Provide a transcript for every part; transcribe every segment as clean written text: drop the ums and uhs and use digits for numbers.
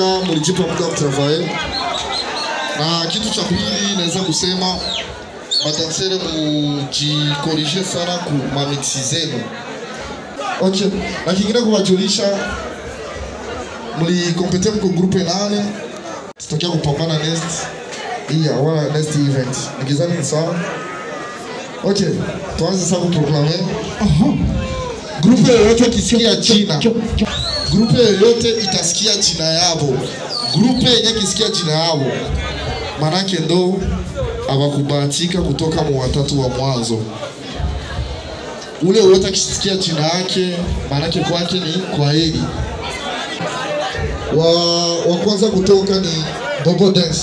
Mulijipa muda kutravailler. Na kitu cha pili naweza kusema badansere mujikorije sana ku mamixi zenu. Okay, na kingine kuwajulisha mlikompete mko groupe 8, tutokea kupambana next year wala next event. Nikizani ni sawa. Okay, tuanze sasa kuproklamer. Groupe yoyote kisikia jina. Groupe yoyote itasikia jina yao. Groupe yenye kisikia jina yao. Manake ndo hawakubahatika kutoka mu watatu wa mwanzo. Ule wote akisikia jina yake, manake kwake ni kwaheri. Wa kwanza kutoka ni Bobo Dance.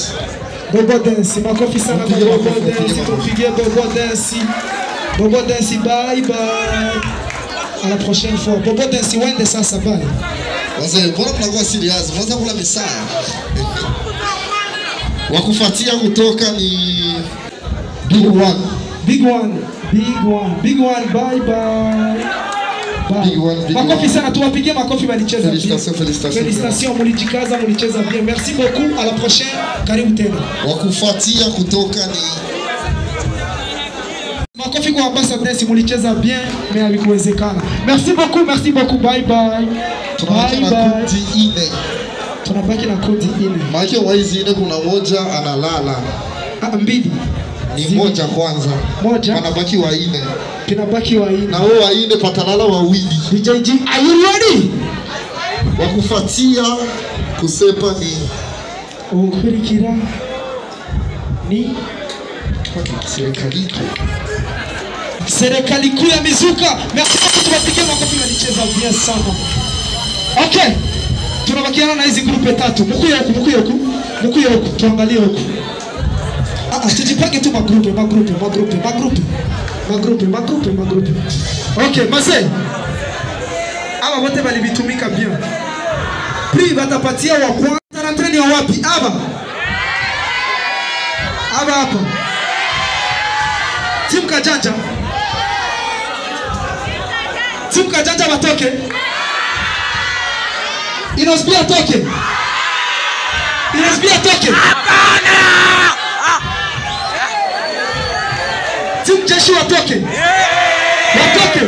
Bobo Dance, makofi sana kwa Bobo Dance, tupigie Bobo Dance. Bobo Dance, bye bye. À la prochaine fois. Bobo Dance, wende sasa bye. Wazee, mbona mnakuwa serious? Mwanza kula misaa. Wakufuatia kutoka ni Big One. Big One, Big One, Big One, bye bye. Bye. Big One, Big makofi One. Sana, tuwapigie makofi walicheza. Félicitations, félicitations. Félicitations, mulijikaza, mulicheza bien. Merci beaucoup, à la prochaine. Karibu tena. Wakufuatia kutoka ni makofi kwa Ambassador, mulicheza bien, mais havikuwezekana. Merci beaucoup, bye bye. Tunabaki Bye na bye. kundi ine. Tunabaki na kundi ine. Maana wa hizi ine kuna moja analala. Ah, mbili. Ni moja kwanza. Moja. Panabaki wa ine. Pinabaki wa ine. Na wao wa ine patalala wawili. DJ G, are you ready? Wakufuatia kusepa ni ukurikira ni serikali kuu. Serikali kuu ya mizuka. Merci beaucoup, tuwapigie makofi, walicheza bien sana. Okay. Tunabakiana na hizi grupe tatu. Mkuye huku, mkuye huku, mkuye huku, tuangalie huku. Ah, tujipange tu magrupe, magrupe, magrupe, magrupe. Magrupe, magrupe, magrupe. Okay, mazee. Aba wote walivitumika bien. Prix batapatia wa kwanza na treni wa wapi? Aba. Aba hapa. Timu Kajanja. Timu Kajanja watoke. Inosbi atoke. Inosbi atoke. Hapana! Timu Jeshi watoke. Watoke.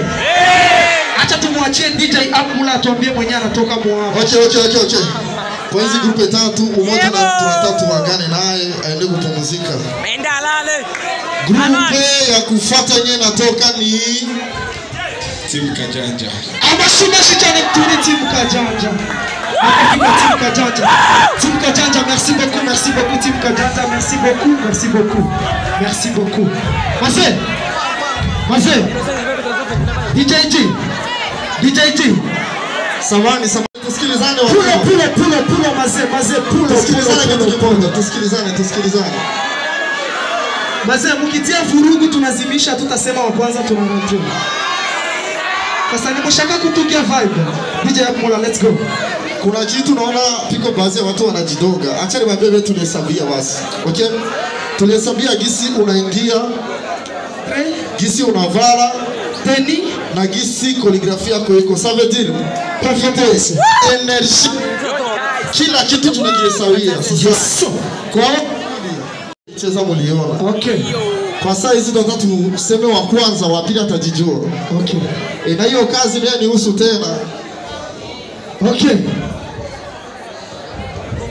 Acha tumwachie DJ Akmula atuambie mwenyewe anatoka mwa. Okay. Kwa hizi grupe tatu, umoja na tunataka tuagane naye aende kupumzika. Menda lale. Grupe ya kufuata yenyewe natoka ni Timu Kajanja. Amashumashi cyane turi Timu Kajanja. Timu Kajanja. Timu Kajanja, merci beaucoup, merci beaucoup Timu Kajanja, merci beaucoup, merci beaucoup. Merci beaucoup. Mazee. Mazee. DJ G. DJ G. Samani, samani, tusikilizane watu. Pulo, pulo, pulo, pulo, mazee, mazee, pulo. Tusikilizane kitu kimoja, tusikilizane, tusikilizane. Mazee, mkitia vurugu tunazimisha, tutasema wa kwanza tunarudi. Sasa nimeshaka kutukia vibe. DJ Akmola, let's go. Kuna kitu naona piko baadhi ya watu wanajidoga. Acha niwaambie wewe tunahesabia basi. Okay? Tunahesabia gisi unaingia, gisi unavala, teni na gisi choreography yako iko. Ça veut dire performance, energy. Kila kitu tunakihesabia. Sasa kwa cheza muliona. Okay. Kwa saa hizi tunataka tuseme wa kwanza, wa pili atajijua. Okay. E, na hiyo kazi mimi nihusu tena. Okay.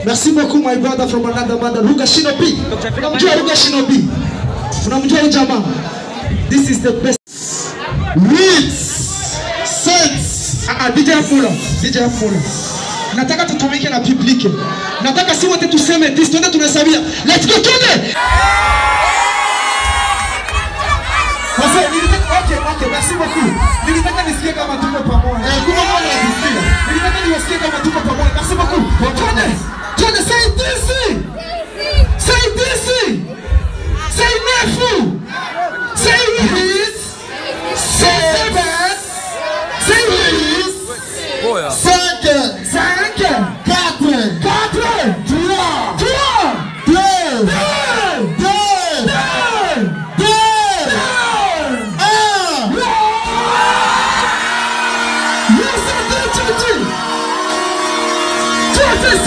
Merci beaucoup my brother from another mother, Ruga Shinobi. Unamjua Ruga Shinobi? Unamjua huyu jamaa? This is the best. Reads. Sense. Ah, DJ Afula, DJ Afula. Nataka tutumike na public. Nataka si wote tuseme this, twende tunahesabia. Let's go twende. Okay, okay, merci beaucoup. Nilitaka nisikie kama tuko pamoja. Kuna mmoja anasikia. Nilitaka niwasikie kama tuko pamoja. Merci beaucoup. Twende. Twende, say this. Say this. Say nefu. Say this. Say seven. Say this. 5 5 4 4 3 3 2 2 2 1. Yes,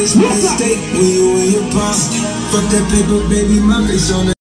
It's no mistake when you in your palm. Fuck that paper, baby, my face on it.